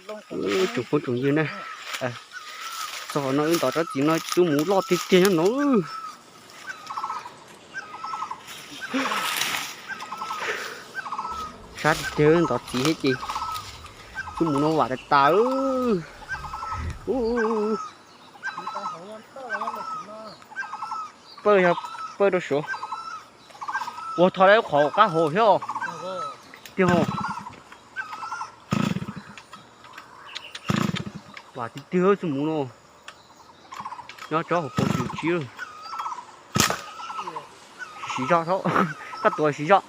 Tsoom phooj tsoom ywg na, txog qhov no wb ntov tsob txiv no xub mus loj tiag tiag nyob no. Sab tiag tiag ntov txiv thiab ces xub mus no vam tas tas. Pawj yog pawj rau suav. Ua tho lawm qhov qab hauv thiab os. Tiag os. Vam tiag tiag xub mus no. Nyob tsob hauv paus tsis tsib. Siv zog thaub, koj tuav siv zog,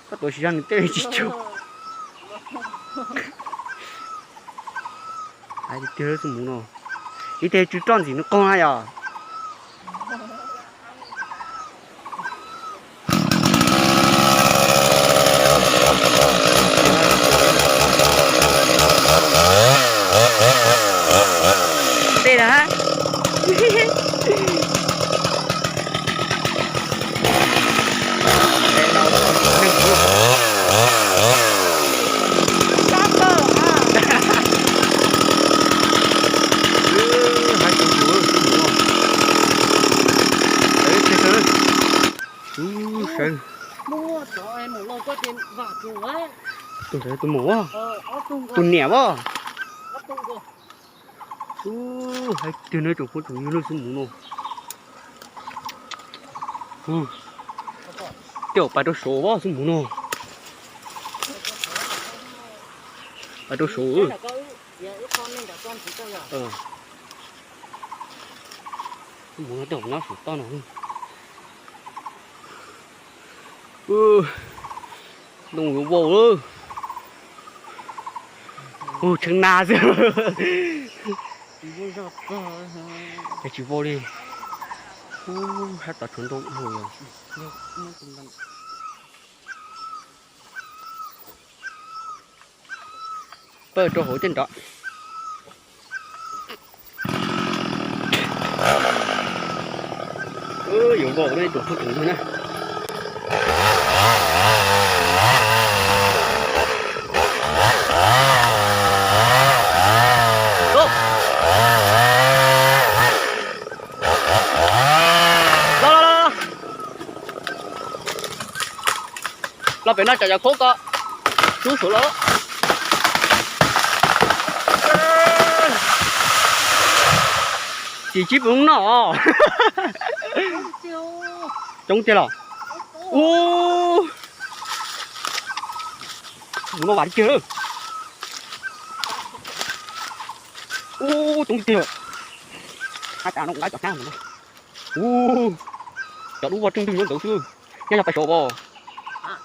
koj tuav siv zog nws tej tsis tsug. Hais tiag tiag xub mus no, ib teg tsw roj ntxim nws qaug na yom. Tej na. Tus ntawd tus maum, tus niam as. Hais tiag no tsoom phooj tsoom ywg, lub xub mus no. Tej zaum pais rau saud as xub mus no. Pais rau saud. Xub mus no tej zaum nyob saum toj no. Ntoo yuav vau lawm. Ua tshee na xwb. Ces tsis vau li. Hab tom tshuav ntoo ua yog. Pawj rau hauv tej nrov. Yuav vau na ib tug tub tug na. Los los los. Los pem no tsam yog khaub ko. Rub saud los. Tsis tsib pus noj. Coob tiag los. Ub, mus no vam tiag. Ub, coob tiag. Hab tas no kuv nqa cov hnab no. Ub, cov dub vog tseej ntwg nyob ntawd xwb. Nyab yog pais saud as?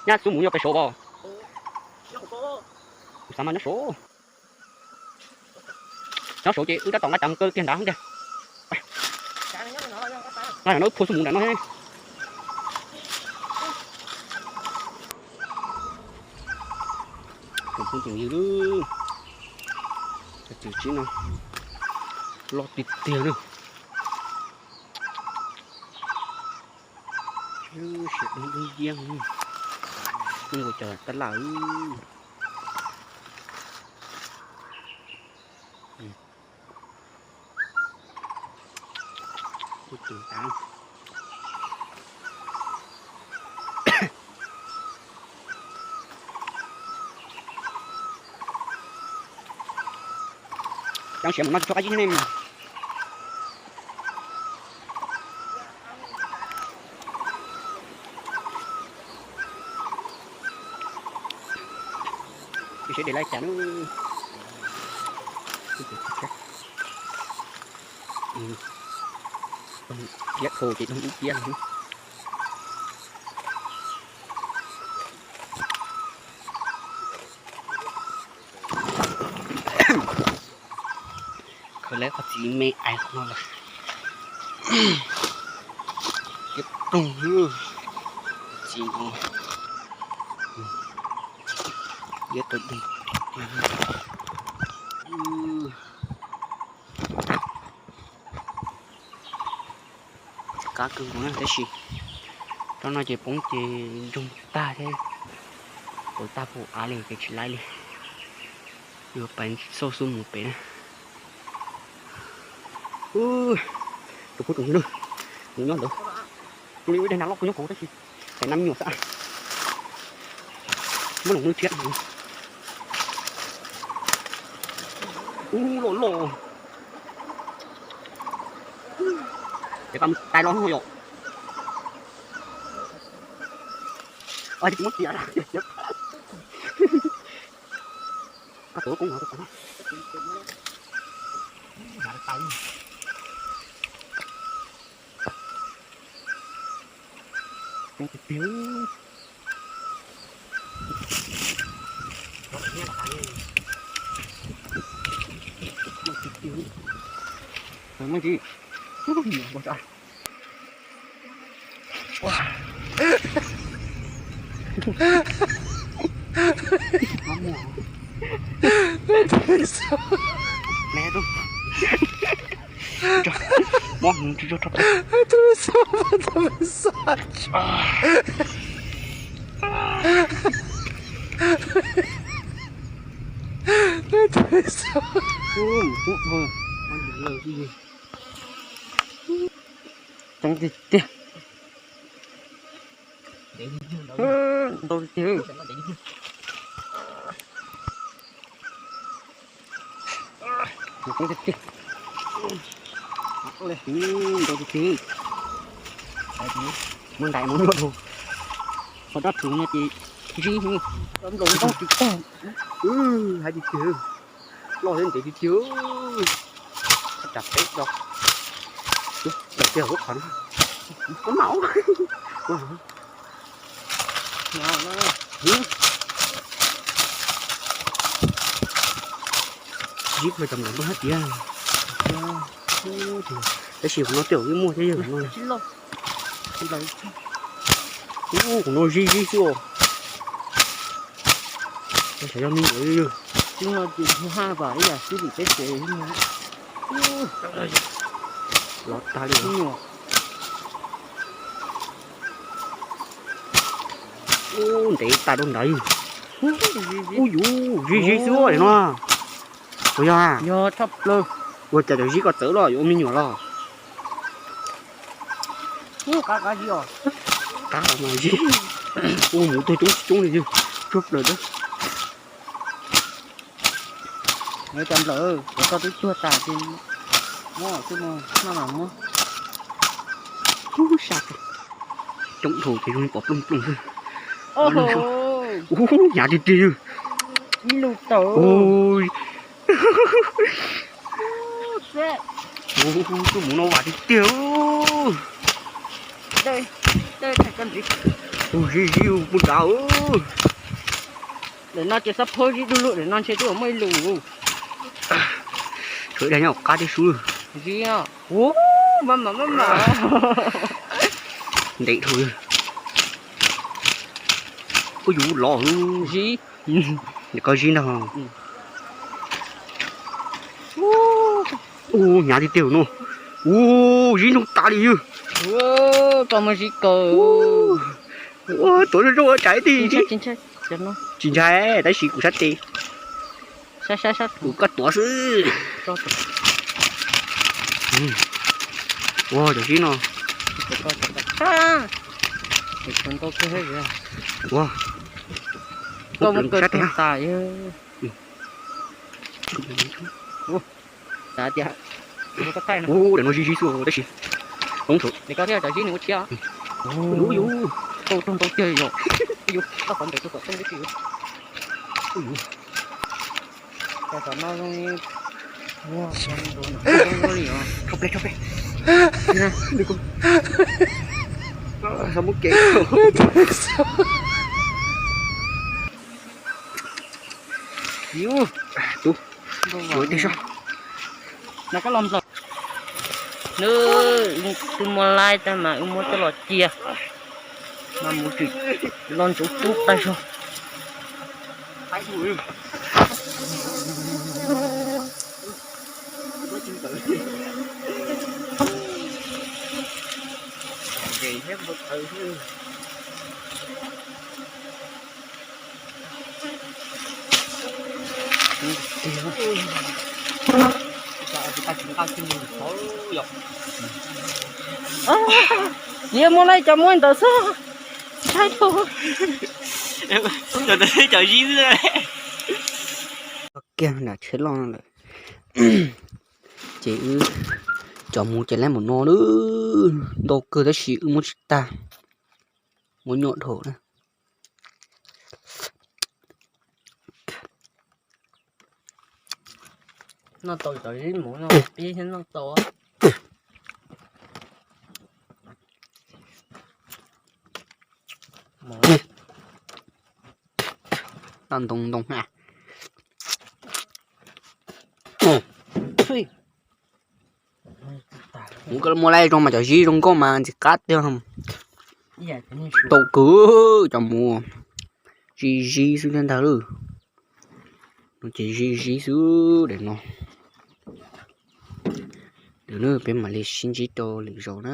Nyab xub mus yog pais saud as? Kuv xav mas nyob saud. Nyob saud ces wb tab tom nqa cov kaw tiag nrad tiag. Nqa no wb phua xub mus nram no. Tsoom phooj tsoom ywg, cov txiv tsib no loj tiag tiag na. Siav dub dub nciab, zoo nkaus cov tab laj. Cov siav mus no tsis tshua qab zib thiab ne. Seb de laib cas na. Ciab dhau ces doog ib ciab. Khaws lawv qhov txiv me ais qhov no lawm. Ciab ploog xwb. Txiv no iab tau doog. Qab kawg nkaus na tab sis tsob no ces poob ces ntsoog tag thiab. Poob tag pum av li ces tsis laib li. Yuav pais xauj xub mus pem na. Tus pub tus ntawd, nws nyob ntawd. Tus li ua daig nag loj kuv nyob kuv tab sis pem na me nyuam xwb. Muab los muab thiab. Ub, loj loj. Ces koj mus tais los no yom. Oj, tsis muab tias. Koj tuav koob no. Coob tiag tiag. Ntau tiag. Coob tiag tiag. Ntau tiag tiag. Muab ntais mus noj dhau. Qhov dab rhuv no ces zib heev. Nplaum ntaug tsis tag. Hais tiag tiag. Loj thiab ntev tiag tiag. Tsam peb do. Daim tiag lub qhov no. Mab maum. Zib pag cov nplaum ntaug hab tiag. Tab sis qhov no tej zaum yeej muaj thiab yog qhov no. Ub, qhov no zib zib xwb os. Xyov yog me nyuam li. Xyov no ces haj vam ib yam xwb tim peb tsev. Lov tag li. Ub, ntev tas rau ntawd. Ub yuv, zib zib xwb no. Puas yog? Yog tshaj plaws. Ua cas cov zib ko txawv los yuav ua me nyuam los? Qab qab zib os. Qab mas zib. Ua mus tuag coob coob li yog. Tshaj plaws dab. Cov nplawm, cov koj twb tuag tas ces muab xwb, maj mam muab. Ub, sab coob dhau ces zoo li pom plooj plooj xwb. Ub, hnyav tiag tiag. Ib lub tau. Ub, tus mus no vam tiag tiag. Ub, zib zib mus nrad. Daim no ces xab phob zib du lug, daim no ntshe twb muaj ib lus. Tshuav ib daig nyob qab tib sub. Zib, ub, maj mam maj mam. Ntev dhau. Ub, yus lov. Zib. Koj zib ntag. Ub, hnyav tiag tiag no. Ub, zib ntsoog tas li yog. Koj muaj zib kaus. Ua, tuav zoo zoo ua tsaiv ti. Tsis ntshai, tab sis kuv sab tes. Kuv koj tuav xwb. Ua, cov zib no. Ua, koj muaj kaus tas. Ub, daim no zib zib xwb tab sis. Ub, thiab cov zib nws ua tshiab. Ub, yus, tau tau ntau tiag yom. Yus, koj qhov ntawd tus kom tau tib si. Ub, yus. Cov no zoo li, zoo li os. Tso peb, tso peb. Xav muab kev. Yus, tub, ua tej sab. Nws, tus muaj laib tag mas wb muab coj los cia, mas mus tsis los ntsuv tub tag zog. Yog muaj no cov muab ntawd xwb. Saib tau. Cov zib xwb. Kiag nram tsheb loj no lawm. Ces wb cov muv ces lab mus no lawm. Ntau kawg tab sis wb muab tsis tag. Muab nyuaj dhau na. Noj tau cov zib muv no pib thiab noj tau. Noj ntoo ntoo na. Mus koj muab laib zoo mas cov zib zoo nkauj mas ntxim qab tiag. Tau kwv cov muv zib zib xwb thiab ntag lawm. No ces zib zib xwb daim no. Lwm na peb mam li sib ntsib rau lwm zaus na.